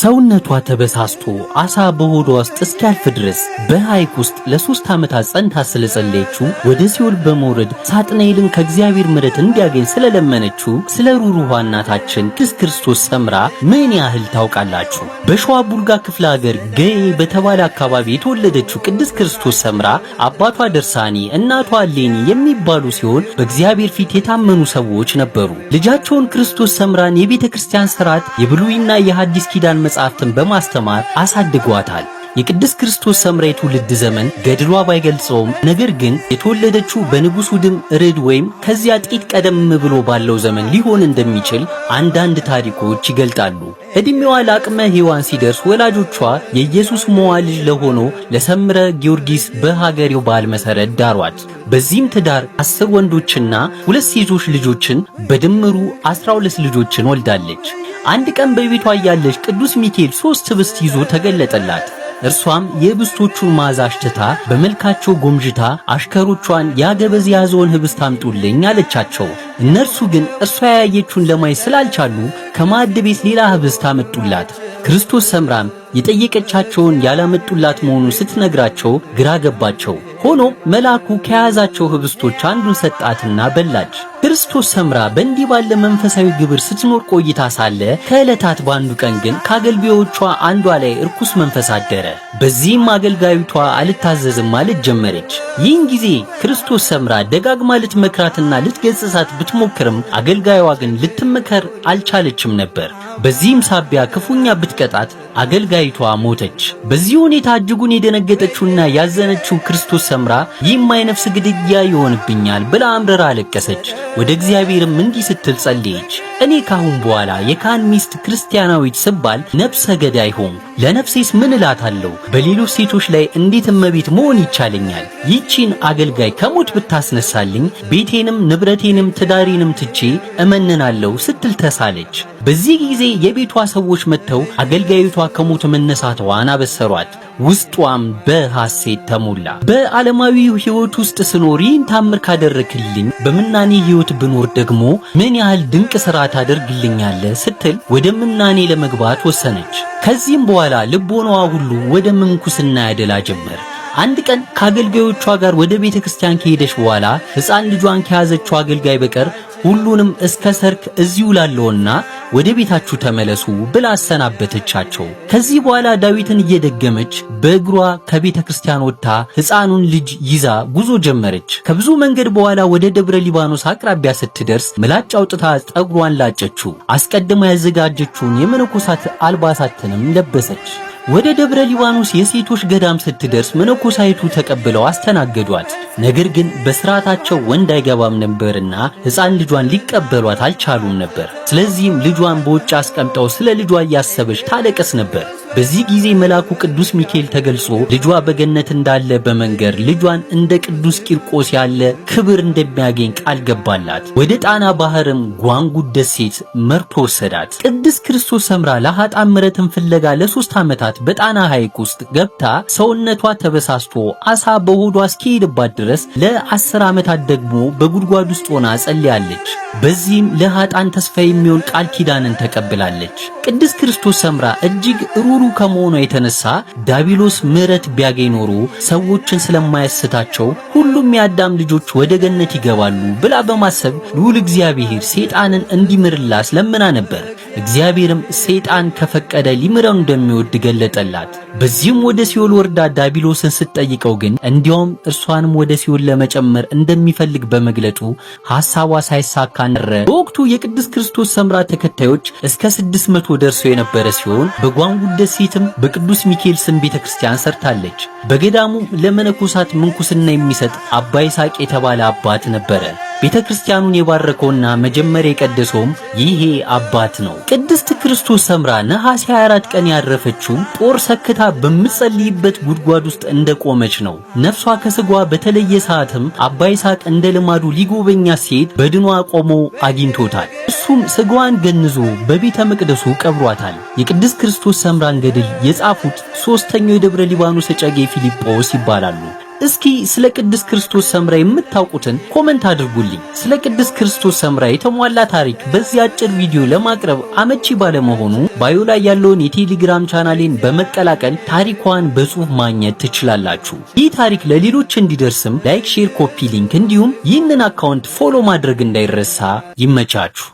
ሰውነቷ ተበሳስቶ አሳ በሆዷ ውስጥ እስኪያልፍ ድረስ በሐይቅ ውስጥ ለ3 ዓመታት ጸንታ ስለጸለየችው፣ ወደ ሲኦል በመውረድ ሳጥናኤልን ከእግዚአብሔር ምሕረት እንዲያገኝ ስለለመነችው ስለ ሩሩኋ እናታችን ቅድስት ክርስቶስ ሰምራ ምን ያህል ታውቃላችሁ? በሸዋ ቡልጋ ክፍለ ሀገር ገዬ በተባለ አካባቢ የተወለደችው ቅድስት ክርስቶስ ሰምራ አባቷ ደርሳኒ፣ እናቷ ሌኒ የሚባሉ ሲሆን በእግዚአብሔር ፊት የታመኑ ሰዎች ነበሩ። ልጃቸውን ክርስቶስ ሰምራን የቤተ ክርስቲያን ስርዓት፣ የብሉይና የሐዲስ ኪዳን መጻሕፍትን በማስተማር አሳድጓታል። የቅድስት ክርስቶስ ሰምራ የትውልድ ዘመን ገድሏ ባይገልጸውም ነገር ግን የተወለደችው በንጉሡ ድም ርድ ወይም ከዚያ ጥቂት ቀደም ብሎ ባለው ዘመን ሊሆን እንደሚችል አንዳንድ ታሪኮች ይገልጣሉ። ዕድሜዋ ለአቅመ ሔዋን ሲደርስ ወላጆቿ የኢየሱስ ሞዓ ልጅ ለሆነው ለሰምረ ጊዮርጊስ በሀገሬው ባህል መሰረት ዳሯት። በዚህም ትዳር 10 ወንዶችና ሁለት ሴቶች ልጆችን በድምሩ 12 ልጆችን ወልዳለች። አንድ ቀን በቤቷ እያለች ቅዱስ ሚካኤል ሶስት ህብስት ይዞ ተገለጠላት። እርሷም የህብስቶቹን መዓዛ አሽትታ በመልካቸው ጎምዥታ አሽከሮቿን ያገበዝ የያዘውን ህብስት አምጡልኝ አለቻቸው። እነርሱ ግን እርሷ ያየችውን ለማየት ስላልቻሉ ከማዕድ ቤት ሌላ ህብስት አመጡላት። ክርስቶስ ሰምራም የጠየቀቻቸውን ያላመጡላት መሆኑን ስትነግራቸው ግራ ገባቸው። ሆኖም መልአኩ ከያዛቸው ህብስቶች አንዱን ሰጣትና በላች። ክርስቶስ ሰምራ በእንዲህ ባለ መንፈሳዊ ግብር ስትኖር ቆይታ ሳለ ከዕለታት በአንዱ ቀን ግን ከአገልጋዮቿ አንዷ ላይ እርኩስ መንፈስ አደረ። በዚህም አገልጋይቷ አልታዘዝም ማለት ጀመረች። ይህን ጊዜ ክርስቶስ ሰምራ ደጋግማ ልትመክራትና ልትገስጻት ብትሞክርም አገልጋዩዋ ግን ልትመከር አልቻለችም ነበር። በዚህም ሳቢያ ክፉኛ ብትቀጣት አገልጋይቷ ሞተች። በዚህ ሁኔታ እጅጉን የደነገጠችውና ያዘነችው ክርስቶስ ሰምራ ይህማ የነፍስ ግድያ ይሆንብኛል ብላ አምርራ አለቀሰች። ወደ እግዚአብሔርም እንዲህ ስትል ጸለየች። እኔ ካሁን በኋላ የካህን ሚስት ክርስቲያናዊት ስባል ነፍሰ ገዳይ ሆንኩ። ለነፍሴስ ምን እላታለሁ? በሌሎች ሴቶች ላይ እንዴት እመቤት መሆን ይቻለኛል? ይቺን አገልጋይ ከሞት ብታስነሳልኝ ቤቴንም ንብረቴንም ትዳሬንም ትቼ እመንናለሁ ስትል ተሳለች። በዚህ ጊዜ የቤቷ ሰዎች መጥተው አገልጋይቷ ከሞት መነሳቷን አበሰሯት። ውስጧም በሐሴት ተሞላ። በዓለማዊ ሕይወት ውስጥ ስኖር ይህን ታምር ካደረክልኝ በምናኔ ሕይወት ብኖር ደግሞ ምን ያህል ድንቅ ሥራ ታደርግልኛለህ ስትል ወደ ምናኔ ለመግባት ወሰነች። ከዚህም በኋላ ልቦናዋ ሁሉ ወደ ምንኩስና ያደላ ጀመር። አንድ ቀን ከአገልጋዮቿ ጋር ወደ ቤተ ክርስቲያን ከሄደች በኋላ ሕፃን ልጇን ከያዘችው አገልጋይ በቀር ሁሉንም እስከ ሰርክ እዚሁ ላለውና ወደ ቤታችሁ ተመለሱ ብላ አሰናበተቻቸው። ከዚህ በኋላ ዳዊትን እየደገመች በእግሯ ከቤተ ክርስቲያን ወጥታ ሕፃኑን ልጅ ይዛ ጉዞ ጀመረች። ከብዙ መንገድ በኋላ ወደ ደብረ ሊባኖስ አቅራቢያ ስትደርስ ምላጭ አውጥታ ጠጉሯን ላጨችው። አስቀድማ ያዘጋጀችውን የመነኮሳት አልባሳትንም ለበሰች። ወደ ደብረ ሊባኖስ የሴቶች ገዳም ስትደርስ መነኮሳይቱ ተቀብለው አስተናገዷት። ነገር ግን በስርዓታቸው ወንድ አይገባም ነበርና ሕፃን ልጇን ሊቀበሏት አልቻሉም ነበር። ስለዚህም ልጇን በውጭ አስቀምጠው ስለ ልጇ እያሰበች ታለቅስ ነበር። በዚህ ጊዜ መልአኩ ቅዱስ ሚካኤል ተገልጾ ልጇ በገነት እንዳለ በመንገር ልጇን እንደ ቅዱስ ቂርቆስ ያለ ክብር እንደሚያገኝ ቃል ገባላት። ወደ ጣና ባህርም ጓንጉድ ደሴት መርቶ ወሰዳት። ቅድስት ክርስቶስ ሰምራ ለኃጥአን ምሕረትን ፍለጋ ለ3 ዓመታት በጣና ሐይቅ ውስጥ ገብታ ሰውነቷ ተበሳስቶ አሳ በሆዷ እስኪሄድባት ድረስ ለ10 ዓመታት ደግሞ በጉድጓድ ውስጥ ሆና ጸልያለች። በዚህም ለኃጥአን ተስፋ የሚሆን ቃል ኪዳንን ተቀብላለች። ቅድስት ክርስቶስ ሰምራ እጅግ ሩሩ ከመሆኗ የተነሳ ዳቢሎስ ምሕረት ቢያገኝ ኖሮ ሰዎችን ስለማያስታቸው ሁሉም የአዳም ልጆች ወደ ገነት ይገባሉ ብላ በማሰብ ልዑል እግዚአብሔር ሰይጣንን እንዲምርላት ለምና ነበር። እግዚአብሔርም ሰይጣን ከፈቀደ ሊምረው እንደሚወድ ገለጠላት። በዚህም ወደ ሲኦል ወርዳ ዳቢሎስን ስትጠይቀው ግን እንዲያውም እርሷንም ወደ ሲኦል ለመጨመር እንደሚፈልግ በመግለጡ ሐሳቧ ሳይሳካ ቀረ። በወቅቱ የቅድስት ክርስቶስ ሰምራ ተከታዮች እስከ 600 ደርሰው የነበረ ሲሆን በጓንጉድ ደሴትም በቅዱስ ሚካኤል ስም ቤተክርስቲያን ሰርታለች። በገዳሙ ለመነኮሳት ምንኩስና የሚሰጥ አባ ይስሐቅ የተባለ አባት ነበረ። ቤተክርስቲያኑን የባረከውና መጀመሪያ የቀደሰውም ይሄ አባት ነው። ቅድስት ክርስቶስ ሰምራ ነሐሴ 24 ቀን ያረፈችው ጦር ሰክታ በምትጸልይበት ጉድጓድ ውስጥ እንደቆመች ነው። ነፍሷ ከስጋዋ በተለየ ሰዓትም አባ ይስሐቅ እንደ ልማዱ ሊጎበኛት ሲሄድ በድኗ ቆሞ አግኝቶታል። እሱም ስጋዋን ገንዞ በቤተ መቅደሱ ቀብሯታል። የቅድስት ክርስቶስ ሰምራን ገድል የጻፉት ሶስተኛው የደብረ ሊባኖስ እጨጌ ፊልጶስ ይባላሉ። እስኪ ስለ ቅድስት ክርስቶስ ሰምራ የምታውቁትን comment አድርጉልኝ። ስለ ቅድስት ክርስቶስ ሰምራ የተሟላ ታሪክ በዚህ አጭር ቪዲዮ ለማቅረብ አመቺ ባለመሆኑ bio ላይ ያለውን የቴሌግራም ቻናሌን በመቀላቀል ታሪኳን በጽሁፍ ማግኘት ትችላላችሁ። ይህ ታሪክ ለሌሎች እንዲደርስም like፣ share፣ copy link እንዲሁም ይህንን account follow ማድረግ እንዳይረሳ። ይመቻችሁ።